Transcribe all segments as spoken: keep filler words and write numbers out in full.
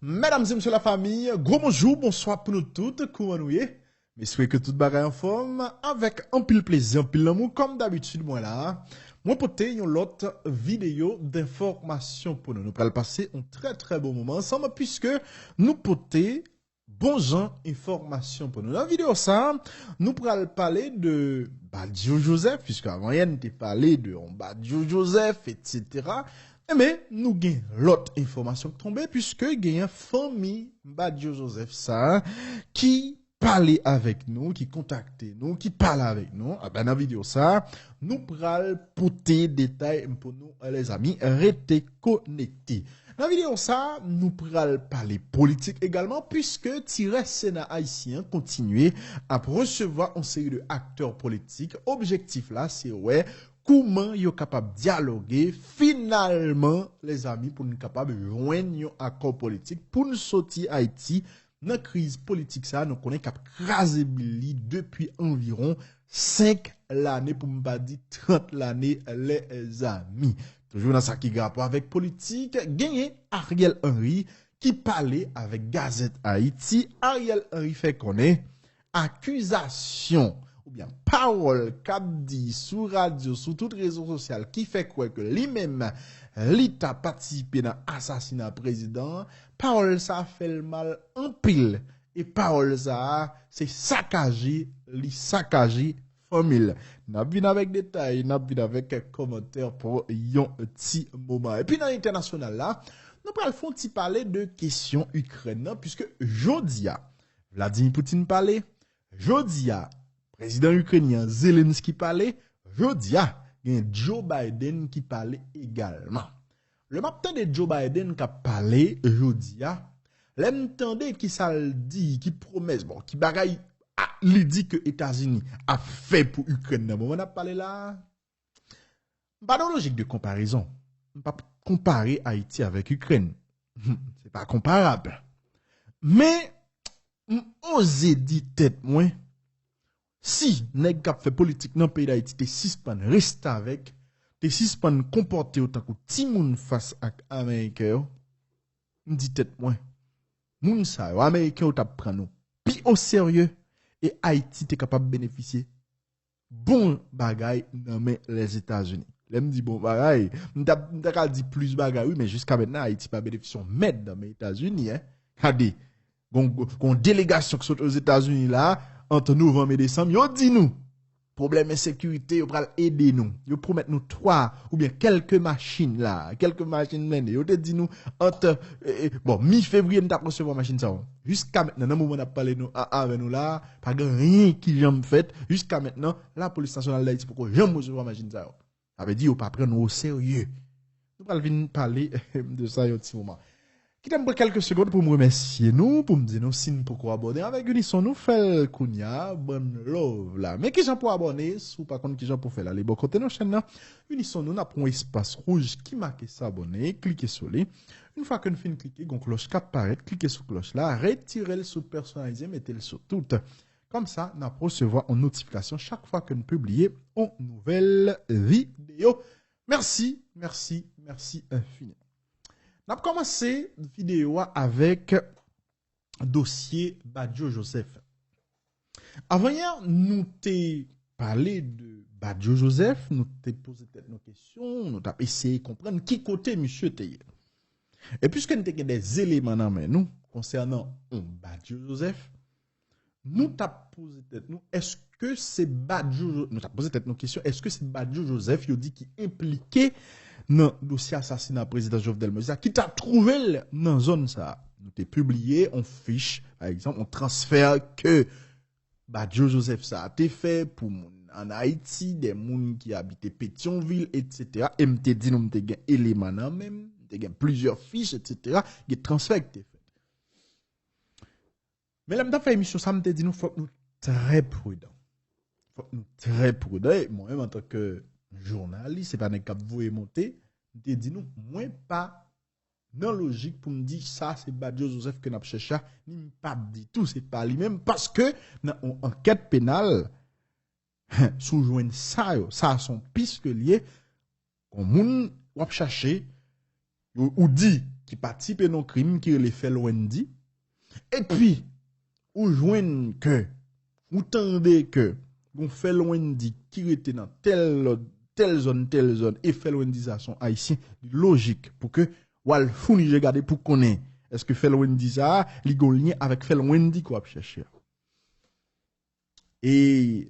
Medam e mesye lafanmi, gwo bonjou, bonswa pou nou tout, kouman nou ye? M espere ke tout bagay anfòm, avèk anpil plezi, anpil lanmou, kòm dabitid mwen la. Mwen pote yon lòt videyo denfòmasyon pou nou. Nou pral pase yon trè trè bon moman ansanm, piske nou pote bon jan enfòmasyon pou nou. Nan videyo sa, nou pral pale de Badio Joseph, piske avan yè n te pale de yon Badio Joseph, etsetera. Enben, nou gen lòt enfòmasyon k tonbe, piske genyen fanmi Badio Joseph sa ki pale avèk nou, ki kontakte nou, ki pale avèk nou. Enben, nan videyo sa, nou pral pote detay pou nou, lèzami. Rete konekte. Nan videyo sa, nou pral pale politik egalman, piske ti rès Sena ayisyen an kontinye ap resevwa yon seri de aktè politik. Objektif la, se wè kouman yo kapab dyaloge finalman, lèzami, pou n kapab jwenn yon akò politik, pou n soti Ayiti nan kriz politik sa a, nou konnen k ap kraze bil li depi anviwon senk lane, pou m pa di trant lane, lèzami. Toujou nan sa ki gen rapò avèk politik, genyen Ariel Henry ki pale avèk Gazèt Ayiti. Ariel Henry fè konnen akizasyon oubyen pawòl k ap di sou radyo, sou tout rezo sosyal, ki fè kwè ke li menm, li ta patisipe nan asasina prezidan an, pawòl sa a fè l mal anpil. E pawòl sa a, se sakaje, li sakaje fanmi l. N ap vin avèk detay, n ap vin avèk kòmantè pou yon ti moman. Epi nan entènasyonal la, nou pral fè yon ti pale de kesyon Ikrèn nan, piske jodi a, Vladimir Putin pale, jodi a, prezidan ikrenyen an Zelensky pale, jodi a, gen Joe Biden ki pale egalman. Lè m ap tande Joe Biden k ap pale jodi a, lè m tande ki sa l di, ki pwomès, bon, ki bagay a, li di ke Etazini ap fè pou Ikrèn nan moman n ap pale la a, m pa nan lojik de konparezon. M p ap konpare Ayiti avèk Ikrèn. Se pa konparab. Men, m oze di tèt mwen, si nèg k ap fè politik nan peyi Dayiti te sispann restavèk, te sispann konpòte yo tankou timoun fas ak Ameriken yo, m di tèt mwen, moun sa yo, Ameriken yo t ap pran nou pi oserye e Ayiti te kapab benefisye bon bagay nan men Lèzetazini. Lè m di bon bagay, m ta, m ta ka di plis bagay, wi, men jiska mentnan, Ayiti pa benefisye yon mèd nan men Etazini, en. Gade, gon, gon delegasyon ki sot Ozetazini la, ant novanm e desanm, yo di nou, pwoblèm ensekirite, yo pral ede nou. Yo pwomèt nou twa oubyen kèlke machin la, kèlke machin blende. Yo te di nou, ant, e, e, bon, mi fevriye, n t ap resevwa machin sa yo. Jiska mentnan, nan moman n ap pale nou, a, avè nou la, pa gen anyen ki janm fèt. Jiska mentnan, Lapolis Nasyonal Dayiti poko janm resevwa machin sa yo. Sa vle di yo pa pran nou oserye. Nou pral vin pale de sa yon ti moman. Kite m pran kèlke segonn pou m remèsye nou, pou m di nou, si n poko abòne avèk Unison, nou fè l kounya, bann love la. Men kijan pou abòne, si w pa konn kijan pou fè l, ale bò kote nan chèn nan Unison nou, n ap wè yon espas wouj ki make s'abonner, klike sou li. Yon fwa ke n fin klike, gon klòch k ap parèt, klike sou klòch la, retire l sou pèsonalize, mete l sou tout. Kòmsa, n ap resevwa yon notifikasyon chak fwa ke n pibliye yon nouvèl videyo. Mèsi, mèsi, mèsi enfini. N ap kòmanse videyo a avèk dosye Badio Joseph. Avan yè, nou te pale de Badio Joseph, nou te poze tèt nou kesyon, nou t ap eseye konprann ki kote misye te ye. E piske n te gen de eleman nan men nou konsènan yon Badio Joseph, nou t ap poze tèt nou, èske se Badio Jo-, nou t ap poze tèt nou kesyon, èske se Badio Joseph yo di ki enplike nan dosye asasina prezidan Jovenel Moïse la, ki ta twouve l nan zòn sa a? Nou te pibliye yon fich, pa egzanp, yon transfè ke Badio Joseph sa a te fè pou moun ann Ayiti, de moun ki abite Petyonvil, etsetera. E m te di nou m te gen eleman nan men m, m te gen plizyè fich, etsetera. Gen transfè ki te fèt. Men lè m t ap fè emisyon sa, m te di nou fòk nou trè pridan. Fòk nou trè pridan. E mwen menm, antanke jounalis, se pa nèg k ap voye monte, m te di nou, mwen pa nan lojik pou m di sa se Badio Joseph ke n ap chèche a, ni m p ap di tou se pa li menm, paske nan yon ankèt penal, si w jwenn sa yo, sa se yon pis ke l ye, yon moun w ap chache, ou, ou di, ki patisipe nan krim, ki rele Fèl Wendy, epi ou jwenn ke, ou tande ke gon Fèl Wendy ki rete nan tèl lòd, tèl zòn, tèl zòn, e Fèl Wendy sa se yon Ayisyen, li lojik pou ke w al founi je gade pou konnen èske Fèl Wendy sa a, li gon lyen avèk Fèl Wendy ke w ap chèche a. E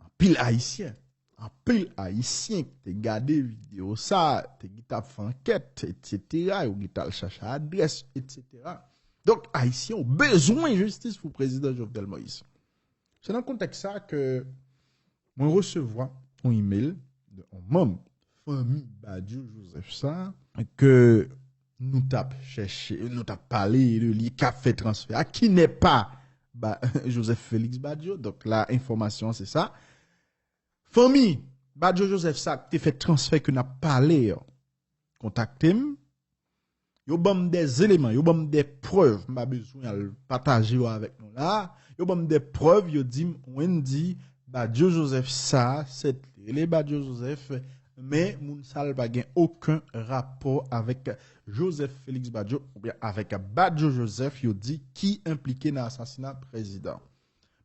anpil Ayisyen, anpil Ayisyen ki te gade videyo sa, te gentan ap fè ankèt, etsetera, yo gentan al chache adrès, etsetera. Donk, Ayisyen yo bezwen jistis pou prezidan Jovenel Moïse. Se nan kontèks sa ke mwen resevwa yon imèl de yon manm fanmi Badio Joseph sa, ke nou t ap chèche, nou t ap pale de li, k ap fè transfè a, qui n'est pas ba, Joseph Félix Badio. Donk la, enfòmasyon an se sa. Fanmi Badio Joseph sa k te fè transfè ke n ap pale an, kontakte m. Yo ban m de eleman, yo ban m de prèv, m pa bezwen al pataje yo avèk nou la. Yo ban m de prèv, yo di m, Wendy, Badio Joseph sa, sèt li rele Badio Joseph, men moun sa l pa gen okenn rapò avèk Joseph Félix Badio oubyen avèk Badio Joseph, yo di, ki enplike nan asasina prezidan.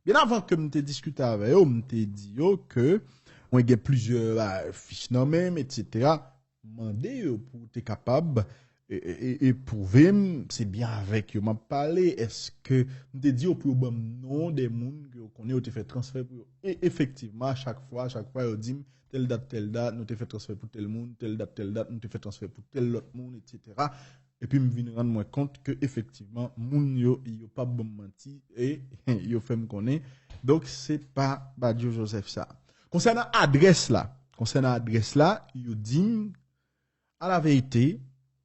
Byen avan ke m te diskite avè yo, m te di yo ke mwen gen plizyè, ah, fich nan men m, etsetera. Mande yo pou te kapab e, e, e, e pwouve m, se byen avèk yo m ap pale. Èske m te di yo pou yo ban m non de moun ke yo konnen yo te fè transfè pou yo? E efektivman, a chak fwa, a chak fwa, yo di m, tèl dat, tèl dat, nou te fè transfè pou tèl moun, tèl dat, tèl dat, nou te fè transfè pou tèl lòt moun, etsetera. Epi m vin rann mwen kont ke efektivman, moun yo, yo p ap ban m manti, e yo fè m konnen. Donk, se pa Badio Joseph sa. Konsènan adrès la, konsènan adrès la, yo di m, a la verite,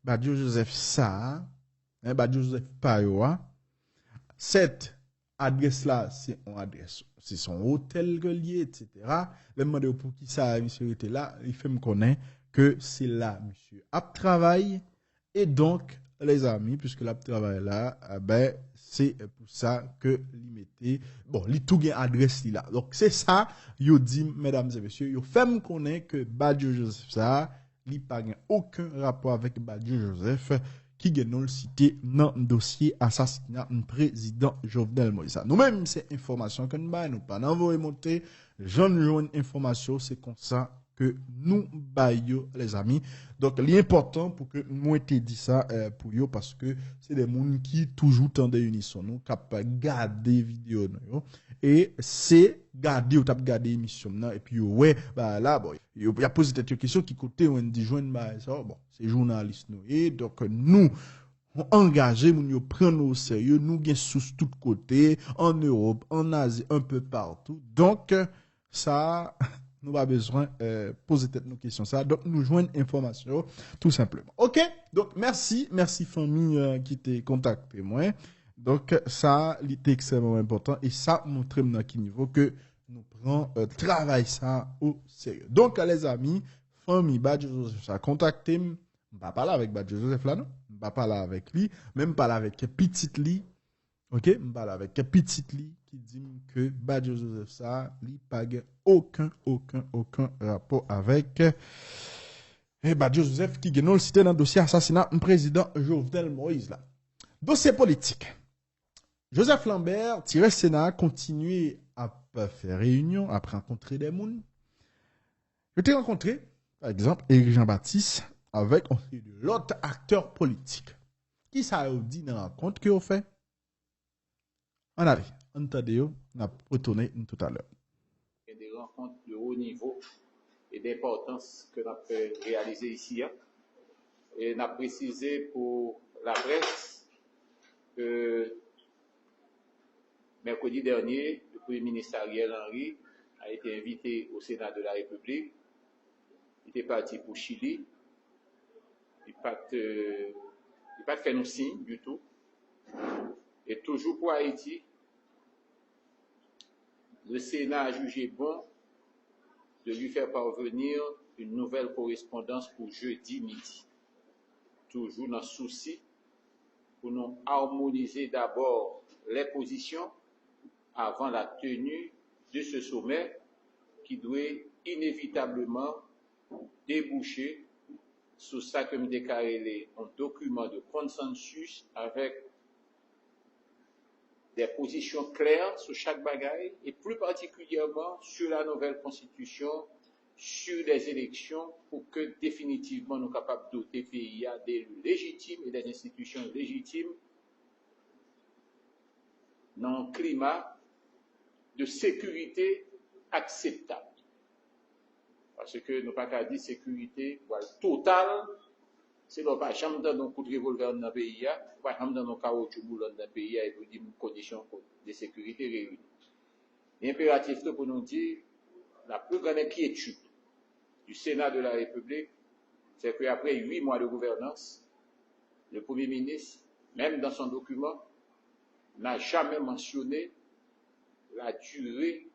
Badio Joseph sa, en, Badio Joseph pa yo a, sèt, adrès la, se yon adrès, se se yon otèl ke l ye, etsetera. Lè m mande yo pou ki sa misye rete la, li fè m konnen ke se la misye ap travay. E donk, lezanmi, piske l ap travay la, a ben, se pou sa ke li mete, bon, li tou gen adrès li la. Donk, se sa yo di m, medam e mesye, yo fè m konnen ke Badio Joseph sa, li pa gen okenn rapò avèk Badio Joseph, ki gen non l site nan dosye asasina prezidan Jovenel Moïse la. Nou menm, se enfòmasyon ke n bay, nou pa nan voye monte, jan n jwenn enfòmasyon, se konsa ke nou bay yo, lezanmi. Donk, li enpòtan pou ke mwen te di sa, eh, pou yo, paske se de moun ki toujou tande Unison nou, k ap gade videyo nou yo. E se gade yo t ap gade emisyon m nan, epi yo wè, ba la, bon, yo, y ap poze tèt yo kesyon, ki kote Wendy jwenn bagay sa yo? Bon, se jounalis nou ye, donk nou angaje, moun yo pran nou oserye, nou gen sous tout kote, an Ewòp, an Azi, un peu partout. Donk, sa, nou pa bezwen, eh, poze tèt nou kesyon sa. Donk, nou jwenn enfòmasyon yo, tou senpleman. Oke? Donk, mèsi, mèsi fanmi, eh, ki te kontakte mwen. Donk, sa, li te ekstrèmman enpòtan. E sa montre m nan ki nivo ke nou pran, eh, travay sa o serye. Donk, lezanmi, fanmi Badio Joseph sa kontakte m. M pa pale avèk Badio Joseph la, non. M pa pale avèk li, men m pale avèk pitit li. Oke? M pale avèk pitit li ki di m ke Badio Joseph sa, li pa gen okenn, okenn, okenn rapò avèk, eh, Badio Joseph ki gen non l site nan dosye asasina prezidan Jovenel Moïse la. Dosye politik. Joseph Lambert, tirè Sena a, kontinye ap fè reyinyon, ap rankontre de moun. Yo te rankontre, pa egzanp, Eric Jean Baptiste avèk yon seri de lòt aktè politik. Ki sa yo di nan rankont ke yo fè? Ann ale, ann tande yo, n ap retounen toutalè. Gen de rankont de wo nivo e denpòtans ke n ap fè reyalize isi a. E n ap presize pou laprès ke mèkredi dènye, le Premye Minis Ariel Henry a été invité au Sénat de la République. Li te pati pou Chili. Li pa t, euh, li pa t fè nou siy ditou. E toujou pou Ayiti, le Sénat a jugé bon de lui faire parvenir une nouvelle correspondance pour jeudi midi. Toujou nan sousi pou nou armonize dabò lè pozisyon avan la tenue de ce sommet qui doit inévitablement déboucher sou sa ke m te ka rele yon dokiman de konsansis avèk de pozisyon klè sou chak bagay, e pli patikilyèman sou la nouvèl konstitisyon, sou de eleksyon, pou ke definitivman nou kapab dote peyi a de eli lejitim e de enstitisyon lejitim nan yon klima de sekirite akseptab. Paske nou pa ka di sekirite pral total, se lè w pa janm tande yon kout revòlvè anndan peyi a, ou pa janm tande yon kawotchou boule anndan peyi a, epi w di m kondisyon de sekirite reyini. Li enperatif tou pou nou di, la plus grande inquiétude du Sénat de la République, c'est que après huit mois de gouvernance, le Premier ministre, même dans son document, n'a jamais mentionné la durée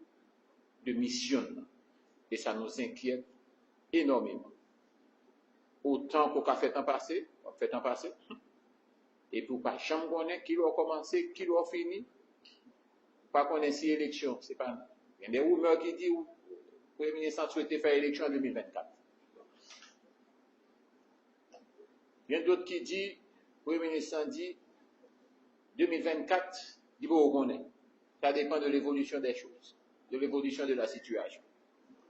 de mission. Et ça nous inquiète énormément. Otan ke w ka fè tan pase, w ap fè tan pase. Epi w pa janm konnen kilè w kòmanse, kilè w fini. Ou pa konnen si eleksyon, se pa, gen de rimè ki di premye minis lan swete fè eleksyon an de mil vennkat. Gen dòt ki di, premye minis lan di de mil vennkat, li poko konnen. Sa depann de l'évolution des choses, de l'évolution de la situation.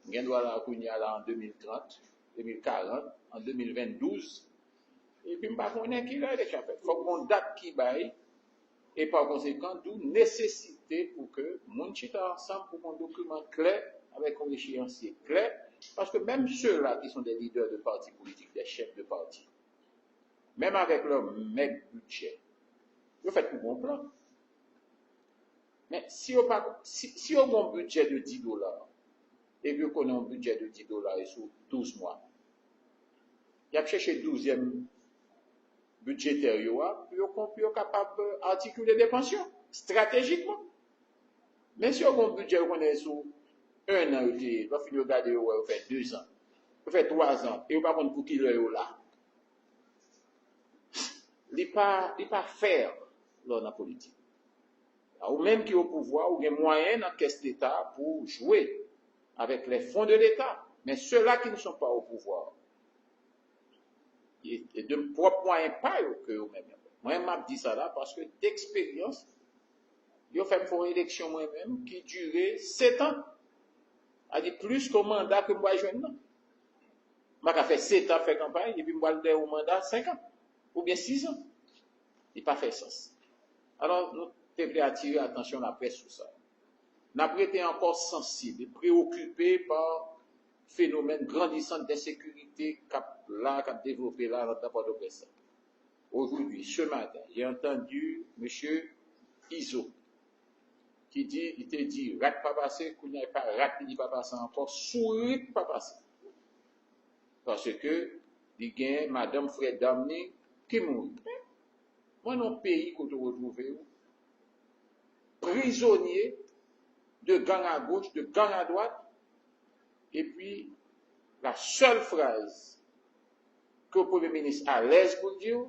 Gen dwa la kounye a la an de mil trant, de mil karant, an de mil venndouz, epi m pa konnen kilè eleksyon ap fèt. Fòk gon dat ki bay, e pa konsekan, d'où nesesite pou ke moun chita ansanm pou gon dokiman klè, avèk yon echeyansye klè, paske menm sila ki sont des leaders de parti politik, des chefs de parti, menm avèk lè mèg bidjè, yo fèt pou gon plan. Men si yo pa, si, si yo gon bidjè de dis dola, epi yo konnen yon bidjè de dis dola e sou douz mwa, y ap chèche douzyèm bidjetè yo a pou yo, pou yo kapab atikile depans yo estratejikman. Men si yo gon bidjè yo konnen sou en an yo te, lè fini yo gade yo wè yo fè dezan, yo fè twazan, e yo pa konn pou kilè yo la. Li pa, li pa fè lè w nan politik. Ou menm ki o pouvwa, ou gen mwayen nan kès Leta pou jwe avec les fonds de l'État. Men sila ki ne sont pas au pouvoir, e, e de pwòp mwayen pa yo ke yo menm yo fè. Mwen, m ap di sa la paske deksperyans, yo fè m fè yon eleksyon mwen menm ki dire setan. Sa di plis ke yon manda ke m pral jwenn nan. M pa ka fè setan ap fè kanpay, epi m pral dèyè yon manda senkan oubyen sizan. Li pa fè sans. Alò, nou te vle atire atansyon laprès sou sa. N ap rete ankò sansib e preokipe pa fenomèn grandisan de ensekirite k ap la, k ap devlope la anndan Pòtoprens la. Aujourd'hui, ce matin, j'ai entendu monsieur Izo ki di, li te di rat pa pase, kounye a e pa rat li di pa pase ankò, sourit pa pase. Paske li gen madanm frè dam li ki mouri. Mwen nan yon peyi kote w retwouve w prizonye de gang a goch, de gang a dwat, epi la sèl fraz ke premye minis alèz pou l di w,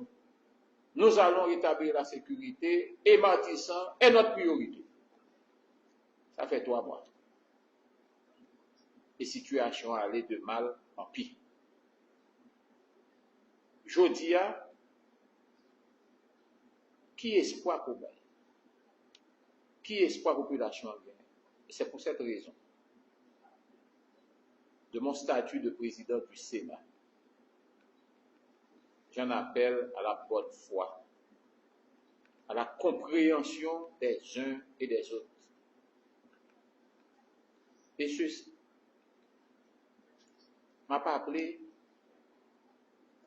nous allons rétablir la sécurité et Matisan est notre priorité. Sa fè twa mwa. E sitiyasyon an ale de mal an pi. Jodi a, ki espwa pou bay? Ki espwa popilasyon an genyen? E c'est pour cette raison, de mon statut de président du Sénat, j'en appelle à la bonne foi, à la compréhension des uns et des autres. Et ceci, m ap aple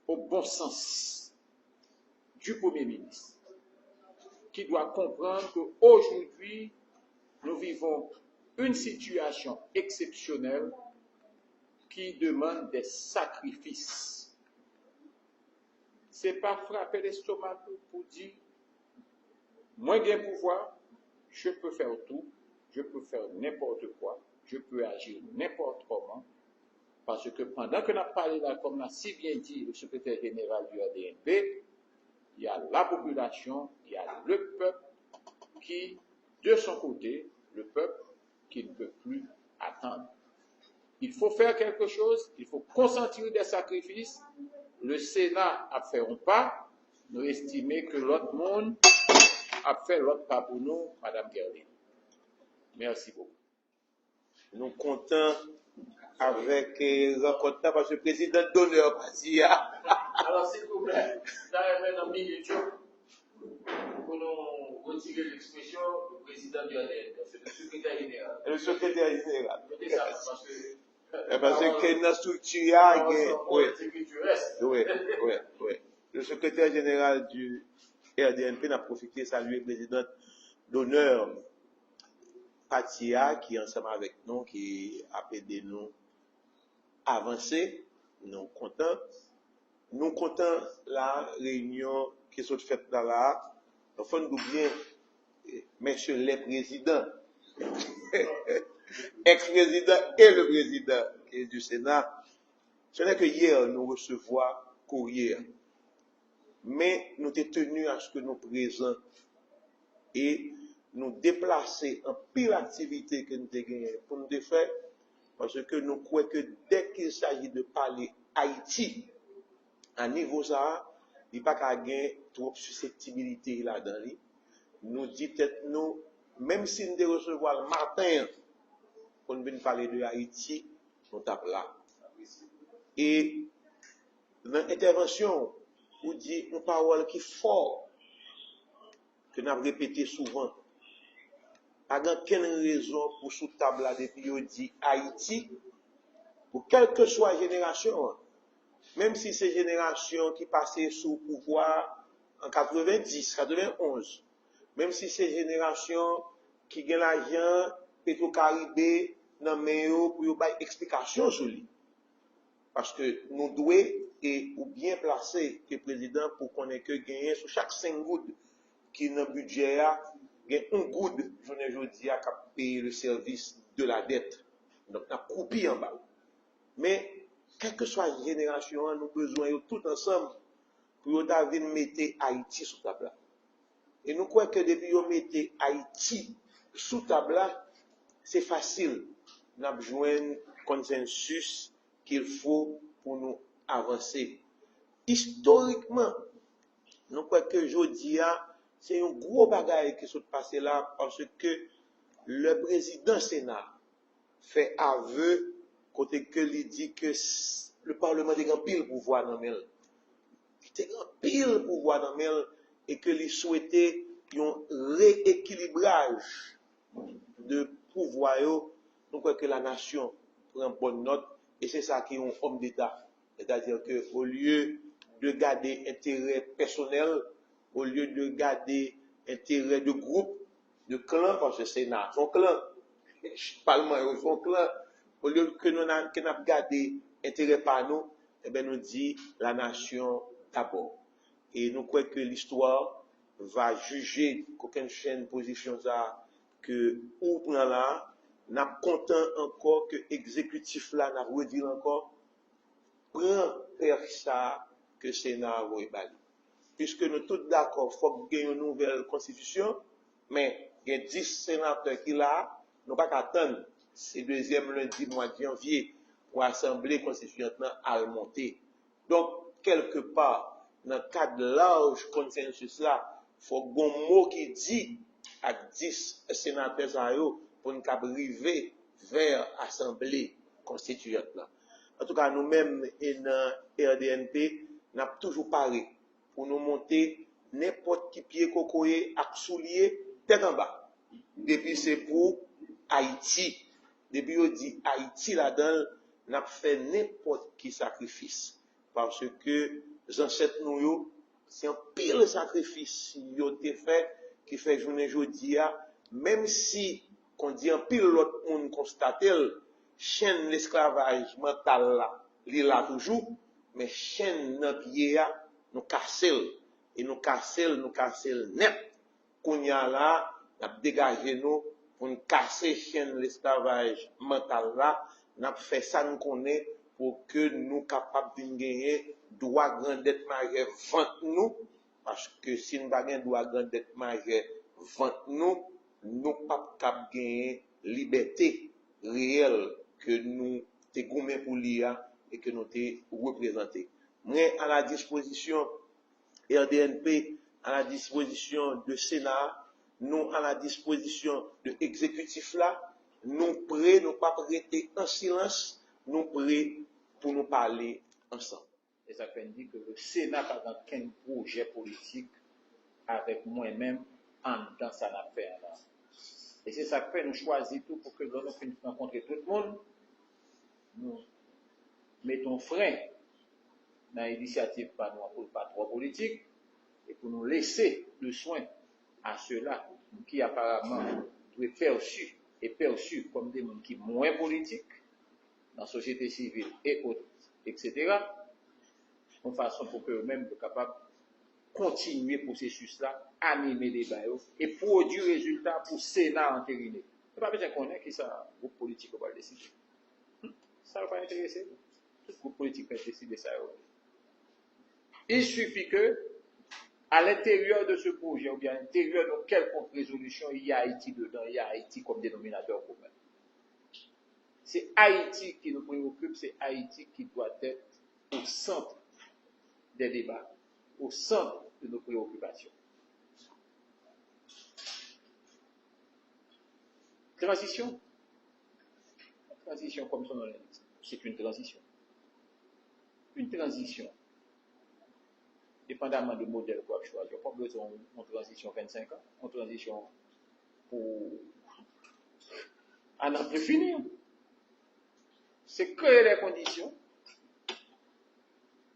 au bon sens du Premier ministre, qui doit comprendre qu'aujourd'hui, nous vivons une situation exceptionnelle qui demande des sacrifices. Se pa frape lestomak ou pou di, mwen gen pouvwa, je peux faire tout, je peux faire n'importe quoi, je peux agir n'importe comment, parce que pendant que n ap pale la, comme l'a si bien dit le secrétaire général du R D N P, il y a la population, il y a le peuple qui, de son côté, le peuple qui ne peut plus attendre. Il faut faire quelque chose, il faut consentir des sacrifices, Le Sena ap fè yon pa, nou estime ke lòt moun ap fè lòt pa pou nou, Madanm Guerline. Mèsi bokou. Nou kontan avèk eh, rankont la paske prezidan donè pati a. Alò, silvouplè, m ta renmen nan minit yo pou nou retire ekspresyon prezidan donè, se le sekretè jeneral. Le sekretè jeneral. Mete sa, paske E paske nan estrikti a gen. Wi, wi, wi. Le sekretè jeneral du R D N P, n ap pwofite salye prezidan donè pati a ki ansanm avèk nou, ki ap ede nou avanse. Nou kontan. Nou kontan la, reyinyon ki sot fèt la la. Fò n di w byen, mesye lè prezidan, ex-prezidan e le prezidan du Sena. Ce n'est que hier nou resevwa kourye a. Men nou te tenu à ce que nou prezan e nou deplase anpil aktivite ke nou te genyen pou nou te fè, paske nou kwè ke dès qu'il s'agit de parler Ayiti, a nivo sa a, li pa ka gen twòp siseptibilite ladan li. Nou di tèt nou, menm si n te resevwa l maten an pou n vin pale de Ayiti, nou t ap la. E nan entèvansyon w, ou di yon pawòl ki fò, ke n ap repete souvan. Pa gen okenn rezon pou sou tab la depi yo di Ayiti, pou kèlkeswa jenerasyon an, menm si se jenerasyon ki pase sou pouvwa an katrevenndis, katrevenonz, menm si se jenerasyon ki gen lajan Petro Caribe nan men yo pou yo bay eksplikasyon sou li. Paske nou dwe e ou byen plase ke prezidan pou konnen ke genyen sou chak senk goud ki nan bidjè a, gen yon goud jounen jodi a k ap peye le service de la dette. Donk n ap koupi anba l. Men, kèlkeswa jenerasyon an, nou bezwen yo tout ansanm pou yo ta vin mete Ayiti sou tab la. E nou kwè ke depi yo mete Ayiti sou tab la, se fasil n ap jwenn konsensis qu'il faut pou nou avanse. Istorikman, nou kwè ke jodi a, se yon gwo bagay ki sot pase la, paske le prezidan Sena fè ave kote ke li di ke le Parlement te gen anpil pouvwa nan men l. Li te gen anpil pouvwa nan men l e ke li swete yon reyekilibraj de pouvwa yo, nou kwè ke lanasyon pran bòn nòt e se sa ki yon òm deta. Sètadi ke olye de gade enterè pèsonèl, olye de gade enterè de gwoup, de klan, paske Sena se yon klan, palman yo se yon klan, olye ke nou ke n ap gade enterè pa nou, enben nou di la nation d'abord. E nou kwè ke l'histoire va juger kokennchenn pozisyon sa ke ou pran la. N ap kontan ankò ke egzekitif la, n ap redi l ankò, pran pèch sa ke Sena a voye ba li. Piske nou tout dakò, fòk gen yon nouvèl konstitisyon, men gen dis senatè ki la, nou pa ka tann. Se dezyèm lendi mwa janvye pou asanble konstitiyant lan al monte. Donk, kèlkepa, nan kad laj konsensis la, fòk gon mo ki di ak dis senatè sa yo pou n kab rive vè asanble konstitiyant lan. Antouka, nou menm e nan R D N P, n ap toujou pare pou nou monte nenpòt ki pye kokoye ak soulye tèt anba. Depi se pou Ayiti, depi yo di Ayiti ladan l, n ap fè nenpòt ki sakrifis. Paske zansèt nou yo, se anpil sakrifis yo te fè, ki fè jounen jodi a, menm si, kon di anpil lòt moun konstate l, chenn lesklavaj mantal la, li la toujou, men chenn nan pye a, nou kase l. E nou kase l, nou kase l nèt. Kounye a la, n ap degaje nou pou n kase chenn lesklavaj mantal la, n ap fè sa n konnen pou ke nou kapab vin genyen dwa grandèt majè vant nou, paske si n pa gen dwa grandèt majè vant nou, nou p ap kab genyen libète reyèl ke nou te goumen pou li a e ke nou te reprezante. Mwen à la disposition R D N P, à la disposition de Sena, nou à la disposition de egzekitif la, nou pre, nou p ap rete an silans, nou pre pou nou pale ansanm. E sa k fè n di ke le Sena pa gen okenn pwojè politik avèk mwen menm anndan sa n ap fè an la. E se sa k fè nou chwazi tou pou ke lè nou fin rankontre tout moun, nou mete yon fren nan inisyativ pa nou an pou l pa twò politik, e pou nou lese le swen a sila ki aparaman dwe pèsi e pèsi kòm de moun ki mwen politik nan sosyete sivil e ot, etsetera, yon fason pou ke yo menm yo kapab kontinye pwosesis la, anime deba yo e pwodui rezilta pou Sena anterine. Yo pa bezwen konnen kisa gwoup politik yo pral deside. Sa yo pa enterese nou. Tout gwoup politik mèt deside sa yo vle. Il suffit que, à l'intérieur de ce projet, ou bien à l'intérieur de quelconque résolution, il y a Haïti dedans, il y a Haïti comme dénominateur commun. C'est Haïti qui nous préoccupe, c'est Haïti qui doit être au centre des débats, au centre de nos préoccupations. Transition. Transition, comme son nom l'indique, c'est une transition. Une transition, dépendamment de modèle qu'on va choisir, pas besoin d'une transition vingt-cinq ans, une transition pour à n'en plus finir. C'est créer les conditions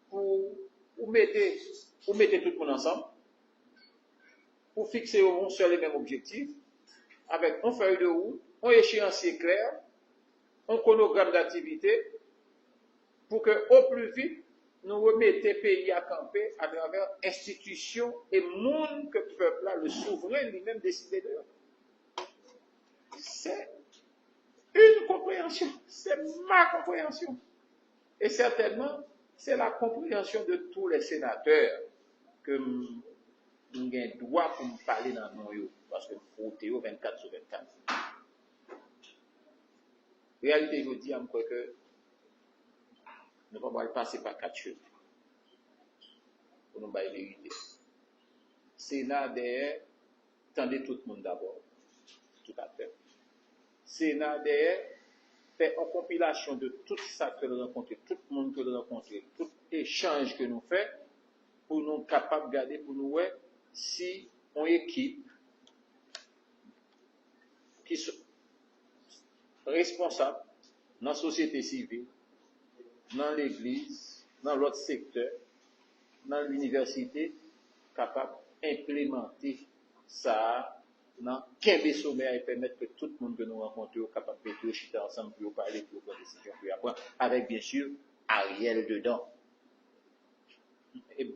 pour, pour mettre, pour mettre tout le monde ensemble, pou fikse yon sèl e menm objektif, avèk yon fèy de wout, yon echeyansye klè, yon kwonogram daktivite, pou ke o pli vit nou remete peyi a kanpe atravè enstitisyon e moun ke pèp la, le souvren li menm, deside de yo. C'est une compréhension, c'est ma compréhension. Et certainement, c'est la compréhension de tous les sénateurs que m gen dwa pou m pale nan non yo, paske m fwote yo vennkat sou vennkat. Reyalite jodi a, m kwè ke nou pa pral pase pa kat chemen pou nou bay verite. Sena dèyè, tande tout moun dabò, tout aktè. Sena dèyè, fè yon konpilasyon de tout sa ke l rankontre, tout moun ke l rankontre, tout echanj ke nou fè, pou nou kapab gade, pou nou wè si yon ekip ki so-, responsab nan sosyete sivil, nan legliz, nan lòt sektè, nan linivèsite, kapab enplemante sa a nan kenbe somè a e pèmèt ke tout moun ke nou rankontre yo kapab mete yo chita ansanm pou yo pale, pou yo pran desizyon, pou yo pran, avèk, byen si, Ariel dedan. E,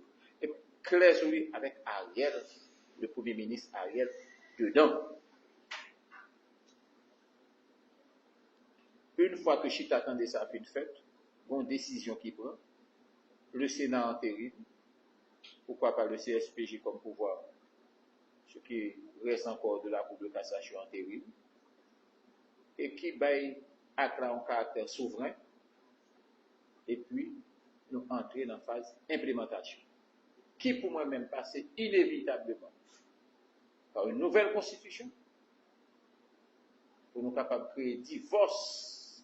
e klè sou li, avèk Ariel, le premye minis Ariel dedan. Yon fwa ke chita tande sa a fin fèt, gon desizyon ki pran, le Sena enterim, pourquoi pas le C S P J comme pouvoir, ce qui reste encore de la Cour de cassation intérim, e ki bay ak la yon karaktè souvren, epi nou antre nan faz enplimantasyon, ki pou mwen menm pase inevitableman pa yon nouvèl konstitisyon, pou nou kapab kreye divòs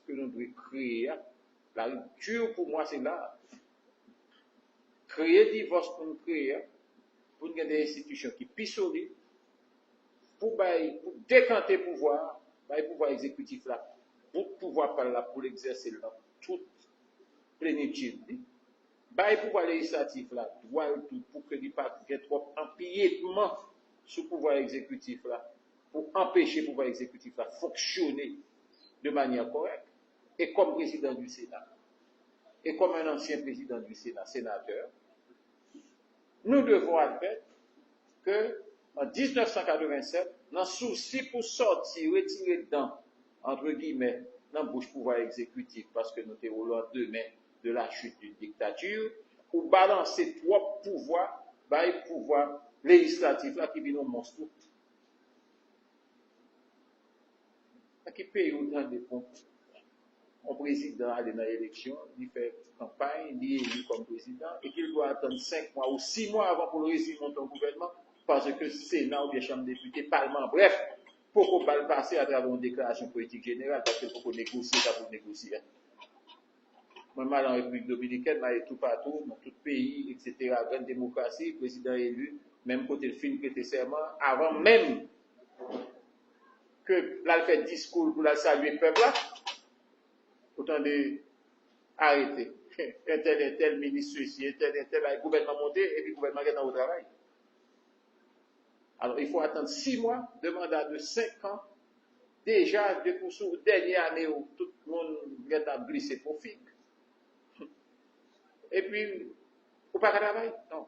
ke nou dwe kreye a. La rupture pou mwen se la. Kreye divòs pou nou kreye a, pou nou gen de enstitisyon ki pi solid, pou bay, pou dekante pouvwa a, bay pouvwa egzekitif la bout pouvwa pa l la pou l egzèse l nan tout plenitid li. Bay pouvwa lejislatif la dwa l tou pou ke li pa gen twòp anpiyetman sou pouvwa egzekitif la, pou anpeche pouvwa egzekitif la fonksyone de manyè kòrèk. E kòm prezidan di Sena, e kòm un ancien président du Sénat, sénateur, nous devons admettre que, en dix-neuf cent quatre-vingt-sept, nan sousi pou sòti, retire dan, entre guillemets, nan bouch pouvwa egzekitif, paske nou te o landmen de la chute d'une dictature, ou balanse twòp pouvwa, bay pouvwa lejislatif la ki vin yon mons tou. Nan ki peyi ou tande pou yon prezidan ale nan eleksyon, li fè kanpay, li eli kòm prezidan, e ke l dwe atann senk mwa ou sis mwa avan pou l reyisi monte yon gouvènman, paske Sena oubyen Chanm Depite, Palman, brèf, poko ba l pase atravè yon deklarasyon politik jeneral, paske l poko negosye sa pou l negosye a. Mwen, m al an Repiblik Dominikèn, m ale toupatou, nan tout peyi, etsetera, grann demokrasi, prezidan eli, menm kote l fin prete sèman, avan menm ke l al fè diskou l pou l al salye pèp la, ou tande, arete. Entèl, entèl, minis sesi, entèl, entèl, gouvènman monte, epi gouvènman gentan o travay. Alò, il faut attendre six mois de mandat de cinq ans. Deja, depi sou dènye ane yo, tout moun gentan glise po fig. Epi, ou pa ka travay? Non.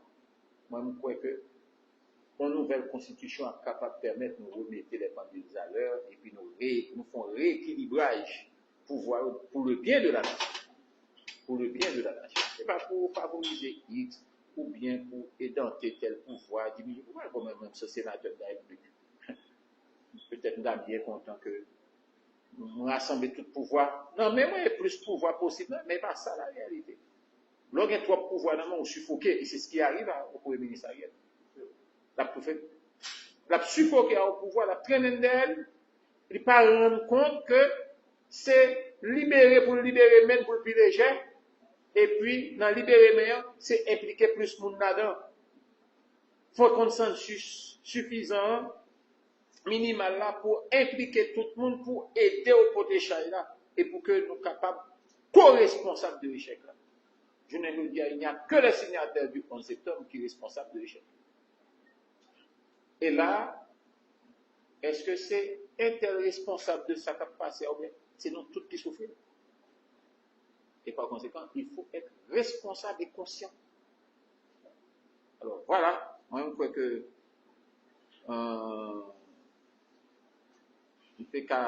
Mwen, m kwè ke yon nouvèl konstitisyon ap kapab pèmèt nou remete les pendules à l'heure, epi nou re, nou fè yon reekilibraj pouvwa yo pour le bien de la nation. Pour le bien de la nation. Se pa pou favorize X oubyen pou edante tèl pouvwa, diminye pouvwa. Bon, mwen menm, se senatè de la Repiblik. Petèt m ta byen kontan ke m rasanble tout pouvwa nan men mwen, e plis pouvwa posib nan, men e pa sa la reyalite. Lè w gen twòp pouvwa nan men w, ou sifoke, e se ce qui arrive à, au premye minis Ariel. L ap toufe l. L ap sifoke a o pouvwa, l ap trennen l dèyè l. Li pa rann kont ke se libere pou l libere men l pou l pi lejè. Epi, nan libere men an, se enplike plis moun ladan. Fò konsansis sifizan an, minimal la, pou enplike tout moun, pou ede w pote chay la, e pou ke nou kapab koresponsab de echèk la. Jounen jodi a, il n'y a que les signataires du onze septembre ki responsab de echèk la. E la, èske se entèl responsab de sa k ap pase a, oubyen se nou tout ki soufri? E pa konsekan, il faut être responsable et conscient. Alò, vwala, mwen, m kwè ke, euh, m te ka,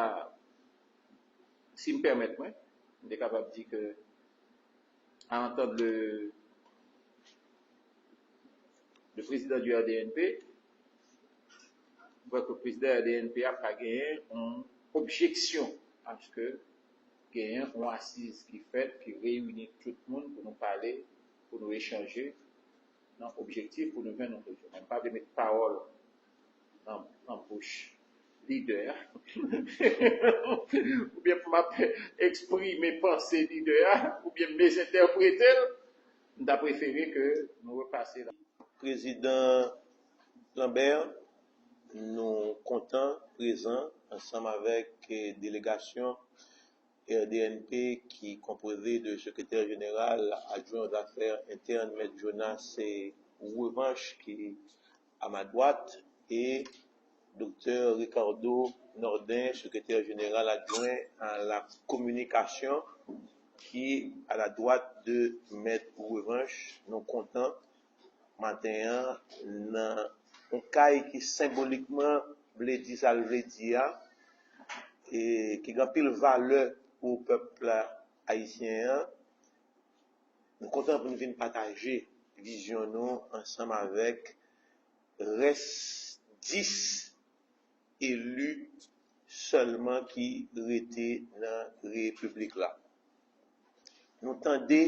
si m pèmèt mwen, m te kapab di ke, à entendre le, le président du R D N P, m kwè ke prezidan R D N P a pa genyen yon objeksyon aske genyen yon asiz ki fèt, ki reyini tout moun pou nou pale, pou nou echanje, nan objektif pou nou jwenn yon solisyon. Men m pa vle met pawòl nan, nan bouch lidè a, oubyen pou m ap eksprime panse lidè a, oubyen m mezentèprete l, m ta prefere ke nou repase la. Prezidan Lambert, nou kontan prezan ansanm avèk, eh, delegasyon R D N P ki konpoze de sekretè jeneral adjwen aux affaires internes, Mèt Jonas Revanche, ki à ma droite, et Doktè Ricardo Nordin, sekretè jeneral adjwen à la communication, ki à la droite de Mèt Revanche. Nou kontan maten an nan yon kay ki senbolikman vle di sa l vle di a, e ki gen anpil valè pou pèp la ayisyen an. Nou kontan pou nou vin pataje vizyon nou ansanm avèk rès dis eli sèlman ki rete nan repiblik la. Nou tande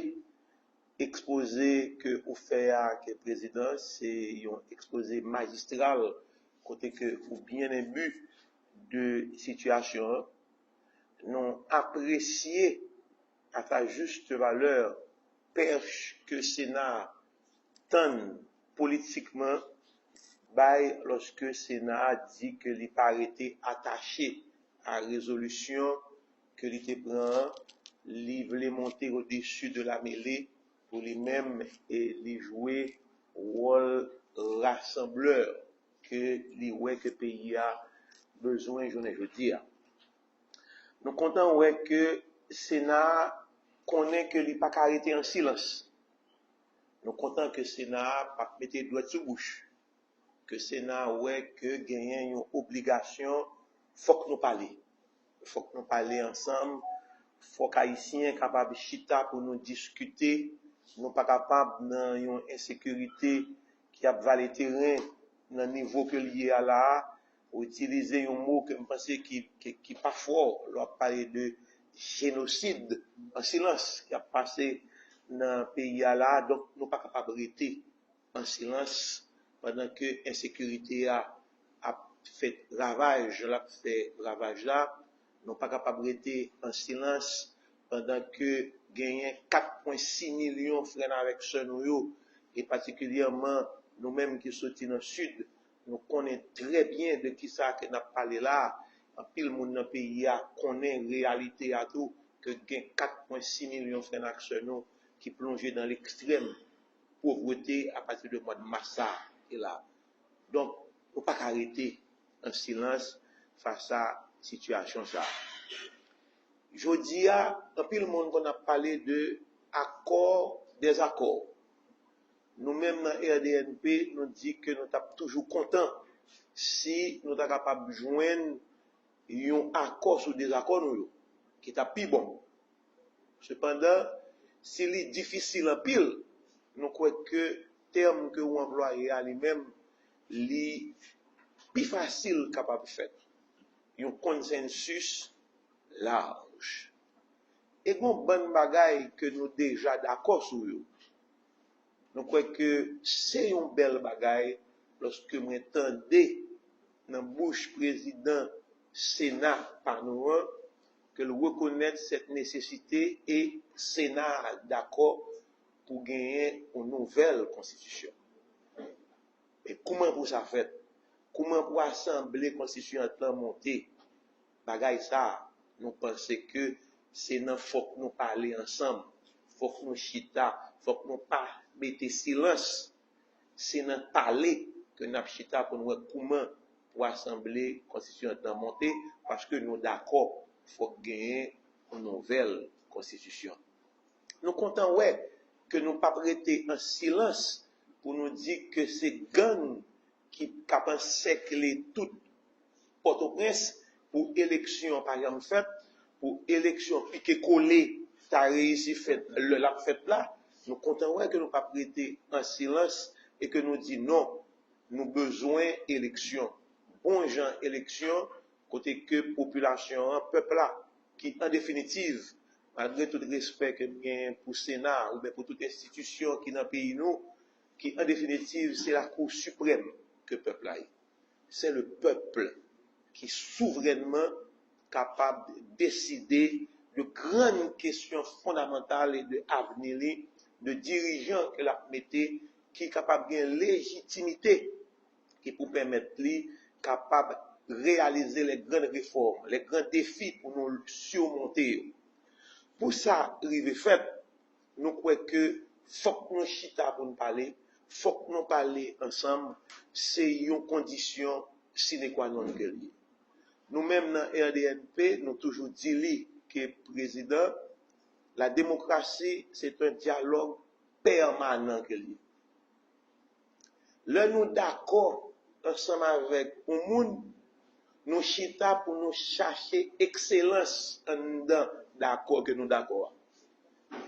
ekspoze ke ou fè a, ke prezidan, se yon ekspoze majistral, kote ke ou byen enbi de sitiyasyon an. Nou apresye à sa juste valeur pèch ke Sena a tann politikman bay lòske Sena a di ke li pa rete atache a rezolisyon ke li te pran an, li vle monte au-dessus de la mêlée pou li menm e li jwe wòl rasanblè ke li wè ke peyi a bezwen jounen jodi a. Nou kontan wè ke Sena a konnen ke li pa ka rete an silans. Nou kontan ke Sena a p ap mete dwèt sou bouch, ke Sena a wè ke genyen yon obligasyon, fòk nou pale. Fòk nou pale ansanm, fòk Ayisyen kapab chita pou nou diskite. Nou pa kapab nan yon ensekirite ki ap vale teren nan nivo ke l ye a la a. Ou itilize yon mo ke m panse ki, ki, ki pa fò lè w ap pale de jenosid an silans k ap pase nan peyi a la a. Donk, nou pa kapab rete an silans pandan ke ensekirite a ap fè ravaj, l ap fè ravaj la. Nou pa kapab rete an silans pandan ke genyen kat pwen sis milyon frè n avèk sè nou yo, e patikilyèman nou menm ki soti nan Sid, nou konnen trè byen de kisa ke n ap pale la a. Anpil moun nan peyi a konnen reyalite a tou, ke gen kat pwen sis milyon frè n ak sè nou ki plonje dan lekstrèm povrete apati de mwa mas sa a e la. Donk, nou pa ka rete an silans fas a sitiyasyon sa a. Jodi a, anpil moun konn ap pale de akò dèzakò. Nou menm nan R D N P, nou di ke nou t ap toujou kontan si nou ta kapab jwenn yon akò sou dezakò nou yo, ki t ap pi bon. Sepandan, si li difisil anpil, nou kwè ke tèm ke ou anplwaye a li menm, li pi fasil kapab fèt. Yon konsensis laj. E gon bann bagay ke nou deja dakò sou yo. Nou kwè ke se yon bèl bagay lòske mwen tande nan bouch prezidan Sena pa nou an ke l rekonèt sèt nesesite e Sena a dakò pou genyen yon nouvèl konstitisyon. E kouman pou sa fèt? Kouman pou asanble konstitiyant lan monte? Bagay sa a, nou panse ke se nan fòk nou pale ansanm, fòk nou chita, fòk nou pa mete silans. Se nan pale ke n ap chita pou n wè kouman pou asanble konstitiyant lan monte, paske nou dakò fòk genyen yon nouvèl konstitisyon. Nou kontan wè ke nou p ap rete an silans pou nou di ke se gang ki k ap ansèkle tout Pòtoprens pou eleksyon pa janm fèt, pou eleksyon pike kole ta reyisi fèt lè l ap fèt la. Nou kontan wè ke nou p ap rete an silans e ke nou di non, nou bezwen eleksyon, bon jan eleksyon, kote ke popilasyon an, pèp la, ki an definitiv, malgre tout respè ke m genyen pou Sena oubyen pou tout enstitisyon ki nan peyi nou, ki an definitiv se lakou siprèm ke pèp la ye. Se le pèp ki souvrènman kapab deside de grann kesyon fondamantal e de avni li, de dirijan ke l ap mete ki kapab gen lejitimite ki pou pèmèt li kapab reyalize les grandes réformes, les grands défis pou nou simonte yo. Pou sa rive fèt, nou kwè ke fòk nou chita pou n pale, fòk nou pale ansanm, se yon kondisyon sine qua non ke l ye. Nou menm nan R D N P, nou toujou di li ke prezidan, la démocratie, c'est un dialogue permanent ke l ye. Lè nou dakò ansanm avèk yon moun, nou chita pou nou chache ekselans anndan dakò ke nou dakò a.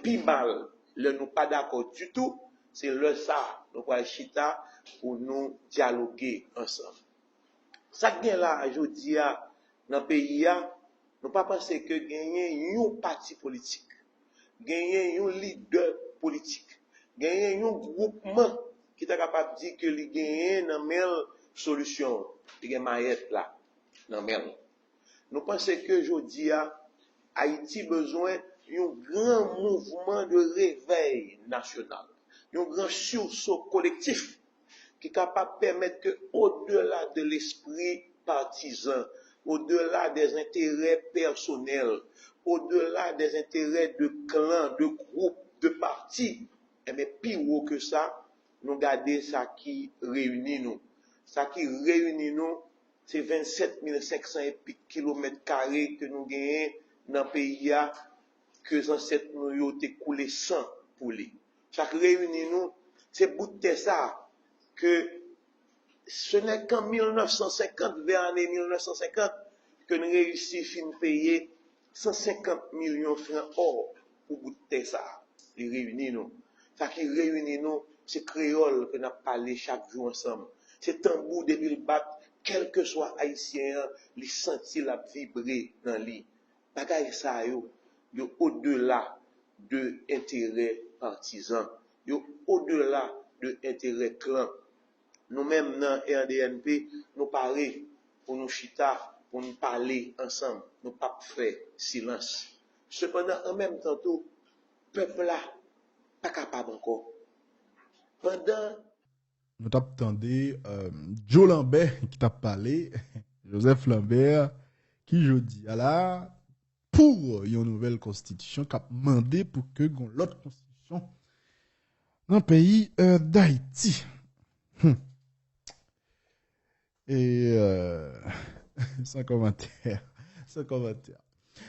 Pi mal, lè nou pa dakò ditou, se lè sa a nou pral chita pou nou dyaloge ansanm. Sa k gen la a jodi a nan peyi a, nou pa panse ke genyen yon pati politik, genyen yon lidè politik, genyen yon gwoupman ki ta kapab di ke li genyen nan men l solisyon an, li gen mayèt la nan men l. Nou panse ke jodi a, Ayiti bezwen yon gran mouvman de revèy nasyonal, yon gran sursaut kolektif ki kapab pèmèt ke, odela de lespri patizan, odela dè enterè pèsonèl, odela dè enterè de klan, de gwoup, de pati, enben, pi wo ke sa, nou gade sa ki reyini nou. Sa ki reyini nou, se vennsèt mil senk san e pik kilomèt kare ke nou genyen nan peyi a, ke zansèt nou yo te koule san pou li. Sa k reyini nou, se bout tè sa a, ke se nè k an mil nèf san senkant, vè ane mil nèf san senkant, ke n reyisi fin peye san senkant milyon fran ò pou bout tè sa a. Li reyini nou. Sa ki reyini nou, se kreyòl ke n ap pale chak jou ansanm. Se tanbou depi l bat, kèlkeswa ayisyen an, li santi l ap vibre nan li. Bagay sa yo, yo odela de enterè patizan, yo odela de enterè klan. Nou menm nan R D N P, nou pare pou nou chita, pou nou pale ansanm. Nou p ap fè silans. Sepandan, an menm tan tou, pèp la pa kapab ankò. Pandan Nou t ap tande euh, Joe Lambert ki t ap pale, Joseph Lambert, ki jodi a la pou yon nouvèl konstitisyon, k ap mande pou ke gon lòt konstitisyon nan peyi euh, Dayiti. Hmm. E euh, san kòmantè, san kòmantè.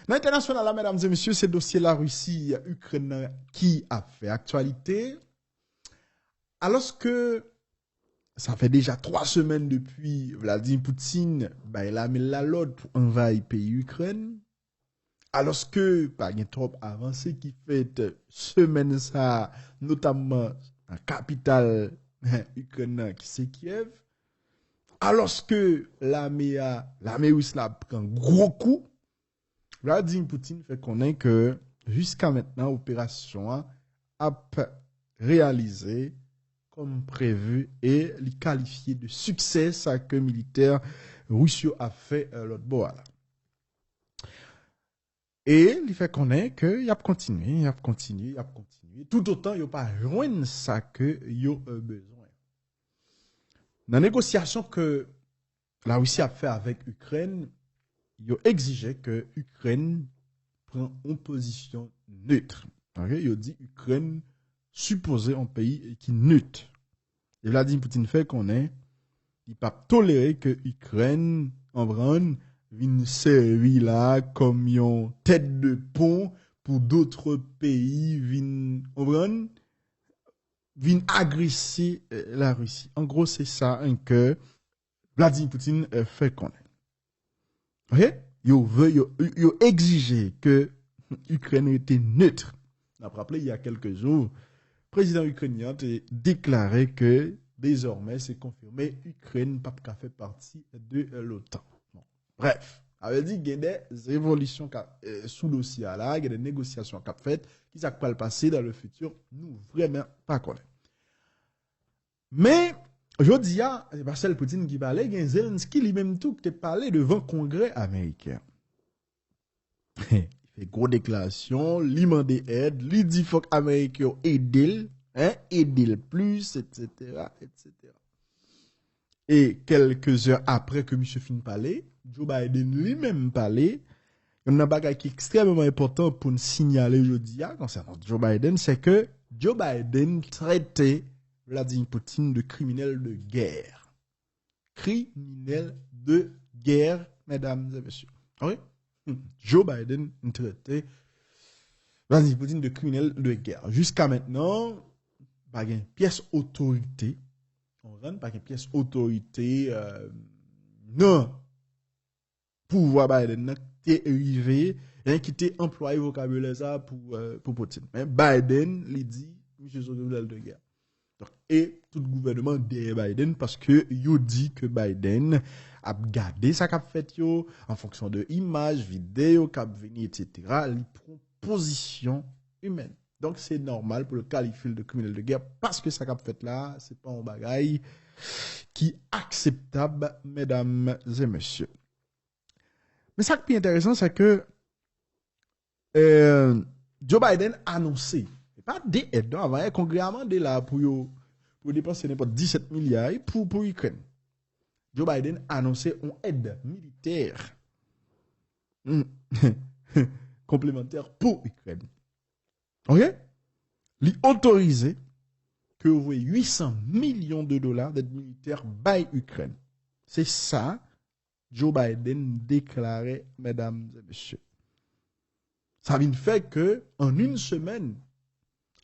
Nan entènasyonal la, medam e mesye, se dosye Larisi, Ikrèn nan ki ap fè aktyalite. Alòske sa fè deja twa semèn depi Vladimir Putin bay lame l la lòd pou anvayi peyi Ikrèn, alòske pa gen twòp avanse ki fèt semèn sa a, notamman nan kapital Ikrèn nan ki se Kyèv, alòske lame a, lame ris la ap pran gwo kou, Vladimir Putin fè konnen ke jiska mentnan operasyon an ap reyalize kòm previ e li kalifye de siksè sa ke militè ris yo ap fè euh, lòt bò a la. E li fè konnen ke y ap kontinye, y ap kontinye, y ap kontinye, toutotan yo pa jwenn sa ke yo euh, bezwen. Nan negosyasyon ke Larisi ap fè avèk Ikrèn, yo egzije ke Ikrèn pran yon pozisyon nèt. Ok? Yo di Ikrèn sipoze yon peyi ki nèt. E Vladimir Putin fè konnen li p ap tolere ke Ikrèn, konprann, vin sèvi la kòm yon tèt de pon pou dòt peyi vin, konprann, vin agrese euh, Larisi. An gwo, se sa hein, ke Vladimir Putin euh, fè konnen. Ok? Yo vle, yo, yo egzije ke Ikrèn rete nèt. N ap raple, il y a quelques jours, prezidan ikrenyen an te deklare ke dezòmè se konfime Ikrèn p ap ka fè pati de euh, l'OTAN. Bon. Bref, sa vle di gen de evolisyon k ap euh, sou dosye a la, gen de negosyasyon k ap fèt, kisa k pral pase dans le futur, nou vrèman pa konnen. Men, jodi a, se pa sèl Putin ki pale, gen Zelensky li menm tou ki te pale devan Kongrè ameriken. Li fè gwo deklarasyon, li mande èd, li di fòk Ameriken yo ede l, hein, ede l plis, etsetera, etsetera. E kèlke zè apre ke misye fin pale, Joe Biden li menm pale. Youn nan bagay ki ekstrèmeman enpòtan pou n sinyale jodi a konsènan Joe Biden, se ke Joe Biden trete Vladimir Putin de kriminèl de gè. Kriminèl de gè, medam e mesye. Ok? Joe Biden trete Vladimir Putin de kriminèl de gè. Jiska mentnan, pa gen pyès otorite, konprann, pa gen pyès otorite euh, nan pouvwa Biden nan ki te rive, hein, ki te anplwaye vokabilè sa pou, euh, pou Putin. Men Biden, li di, misye se yon kriminèl de gè. Donk, e tout gouvènman dèyè Biden paske yo di ke Biden ap gade sa k ap fèt yo, an fonksyon de imaj, videyo k ap vini, etsetera. Li pran pozisyon imèn. Donk, se nòmal pou l kalifye l de kriminèl de gè paske sa k ap fèt la, se pa yon bagay ki akseptab, medam e mesye. Men sa k pi enteresan, se ke euh, Joe Biden anonse, se pa de èd non, avan yè Kongrè a mande la pou yo, pou yo depanse nenpòt disèt milya pou, pou Ikrèn. Joe Biden anonse yon èd militè konplemantè pou Ikrèn. Ok? Li otorize ke yo voye uit san milyon de dola dèd militè bay Ikrèn. Se sa Joe Biden deklare, medam e mesye. Sa vin fè ke an yon semèn,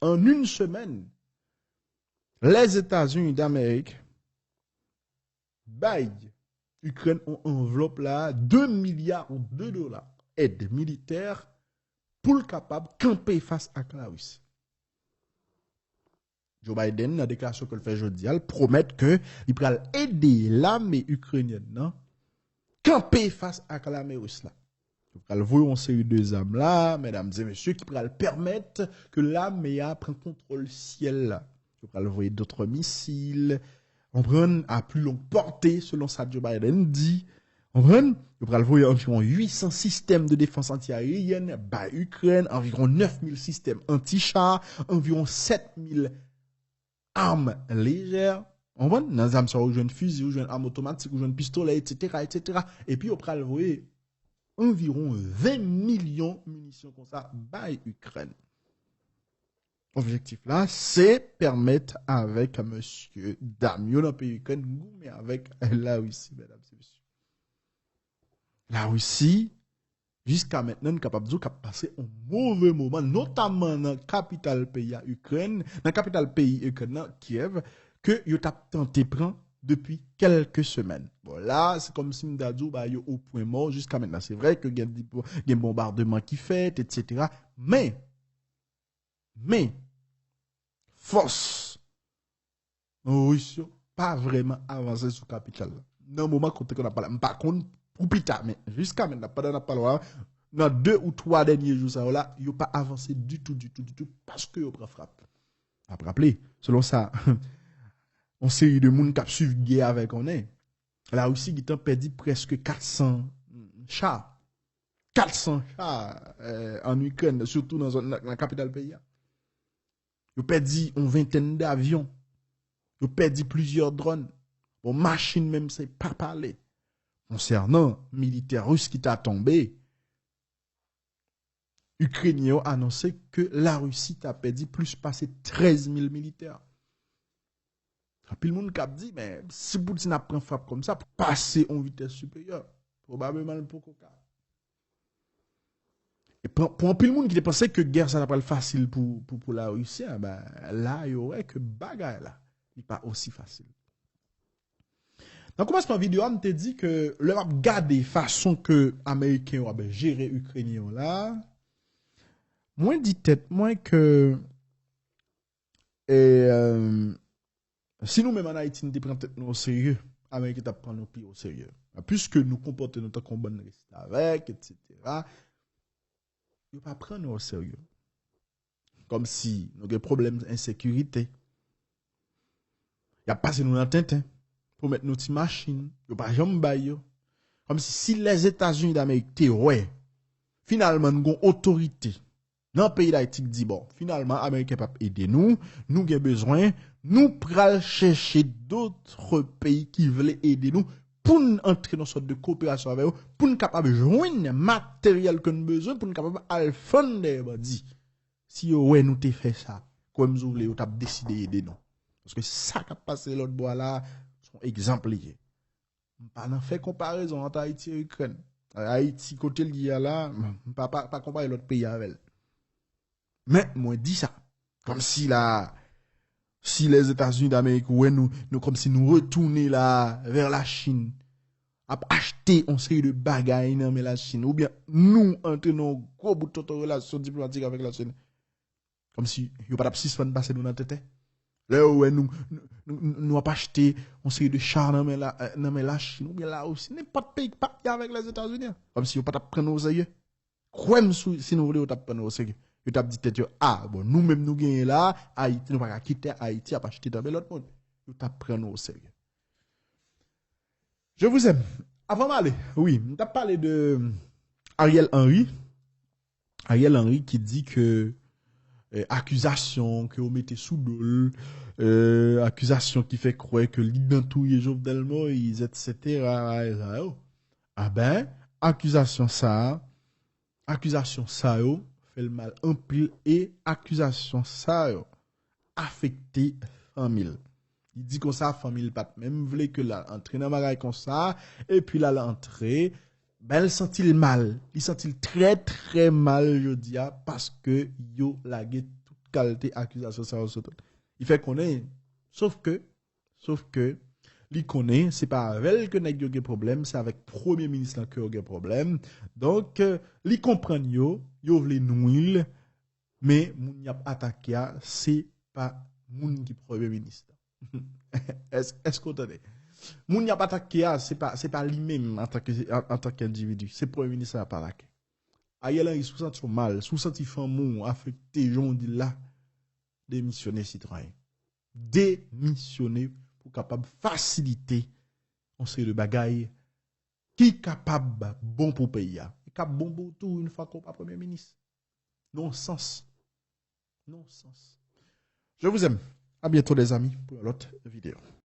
an yon semèn, Lèzetazini Damerik bay Ikrèn yon anvlòp la de milya de dola èd militè pou l kapab kanpe fas ak Larisi. Joe Biden, nan deklarasyon ke l fè jodi a, l pwomèt ke li pral ede lame ikrenyèn nan kanpe fas ak lame ris la. Yo pral voye yon seri de zam la, medam e mesye, ki pral pèmèt ke lame a pran kontwòl syèl la. Yo pral voye dòt misil, konprann, a pli long pòte, selon sa Joe Biden di. Konprann? Yo pral voye anviwon uit san sistèm de defans anti-aeryèn bay Ikrèn, anviwon nèf mil sistèm anti-cha, anviwon sèt mil arm lejè. Konprann? Nan zam sa, ou jwenn fizi, ou jwenn arm otomatik, ou jwenn pistolè, etsetera, etsetera. Epi yo pral voye anviwon ven milyon minisyon konsa bay Ikrèn. Objektif la, se pèmèt avèk mesye dam yo nan peyi Ikrèn goumen avèk Larisi, medam e mesye. Larisi, jiska mentnan, n kapab di w k ap pase yon move moman, notaman nan kapital peyi a, Ikrèn, nan kapital peyi Ikrèn nan, Kyèv, ke yo t ap tante pran depi kèlke semèn. Bon, la, se kòmsi m ta di w, ba yo o pwen mò jiska mentnan. Se vrè ke gen, gen bonbademan ki fèt, etsetera. Men, men, fòs Ris yo pa vrèman avanse sou kapital la. Nan moman kote ke n ap pale, m pa konn pou pita, men jiska mentnan, pandan n ap pale la, nan de ou twa dènye jou sa yo la, yo pa avanse ditou, ditou, ditou, paske yo pran frap. N ap raple, selon sa yon seri de moun k ap swiv gè a fè konnen, Larisi gentan pèdi prèske kat san cha. Kat san cha, eh, ann Ikrèn, sitou nan zòn, nan, nan kapital peyi a. Yo pèdi yon ventèn davyon. Yo pèdi plizyè dwòn. Bon, machin menm se pa pale. Konsènan militè ris ki ta tonbe, Ikrenyen yo anonse ke Larisi ta pèdi plis pase trèz mil militè. Anpil moun k ap di, men si Putin ap pran frap konsa, pase yon vitès siperyè, pwobableman l poko ka. E pou, pou anpil moun ki te panse ke gè sa ta pral fasil pou, pou, pou Larisi, a, ben, la, yo wè ke bagay la, li pa osi fasil. Nan kòmansman videyo a, m te di ke lè m ap gade fason ke Ameriken yo ap jere Ikrenyen yo la, mwen di tèt mwen ke, e, euh, si nou menm ann Ayiti, nou te pran tèt nou oserye, Ameriken t ap pran nou pi oserye. Piske nou konpòte nou tankou yon bann restavèk, etsetera, yo pa pran nou oserye. Kòmsi nou gen pwoblèm ensekirite. Y ap pase nou nan tenten, pwomèt nou ti machin, yo pa janm bay yo. Kòmsi si Lèzetazini Damerik te wè, finalman, nou gon otorite nan peyi Dayiti ki di, bon, finalman, Ameriken p ap ede nou, nou gen bezwen, nou pral chèche dòt peyi ki vle ede nou pou n antre nan sòt de koperasyon avè yo, pou n kapab jwenn materyèl ke n bezwen, pou n kapab al fann dèyè bandi. Si yo wè nou te fè sa, kwè m si w vle, yo t ap deside ede nou. Paske sa k ap pase lòt bò a la, se yon egzanp li ye. M pa nan fè konparezon ant Ayiti e Ikrèn. Ayiti, kote l ye a la, m pa, pa, pa konpare lòt peyi avè l. Men, mwen di sa, kòmsi la, si Lèzetazini Damerik wè nou, nou kòmsi nou retounen la, vè Lachin, ap achte yon seri de bagay nan men Lachin, oubyen nou antre nan yon gwo bout tonton relasyon diplomatik avèk Lachin, kòmsi yo pa t ap sispann pase nou nan tenten. Lè yo wè nou, nou, nou, nou ap achte yon seri de cha nan men la, eh, nan men Lachin, oubyen Larisi, nenpòt peyi ki pa gen avèk Lèzetazini an, kòmsi yo pa t ap pran nou oserye. Kwè m, si, si nou vle, yo t ap pran nou oserye. Yo t ap di tèt yo, a, bon, nou menm nou genyen la, Ayiti, nou pa ka kite Ayiti ap achte nan men lòt moun. Yo t ap pran nou oserye. Je vous aime. Avan m ale, wi, m t ap pale de Ariel Henry. Ariel Henry ki di ke, eh, akizasyon ke yo mete sou do l, eh, akizasyon ki fè kwè ke li nan touye Jovenel Moïse, etsetera, bagay sa yo. A ben, akizasyon sa a, akizasyon sa yo fè l mal anpil e akizasyon sa yo afekte fanmi l. Li di konsa, fanmi l pa t menm vle ke l al antre nan bagay konsa, epi l al antre, ben, l santi l mal. Li santi l trè, trè mal jodi a, paske yo lage tout kalite akizasyon sa yo sou tèt. Li fè konnen, sof ke, sof ke, li konnen se pa avè l ke nèg yo gen pwoblèm, se avèk premye minis lan ke yo gen pwoblèm. Donk, li konprann yo, yo vle nwi l, men moun y ap atake a, se pa moun ki premye minis lan. Èske, èske w tande? Moun y ap atake a, se pa, se pa li menm antanke, antanke endividi. Se premye minis lan y ap atake. Ariel Henry, si w santi w mal, si w santi fanmi w afekte jan w di l la, demisyone, sitwayen. Demisyone pou kapab fasilite yon seri de bagay ki kapab bon pou peyi a. E k ap bon pou ou tou, yon fwa ke w pa premye minis. Non sans. Non sans. Je vous aime. À bientôt, les amis, pour une autre vidéo.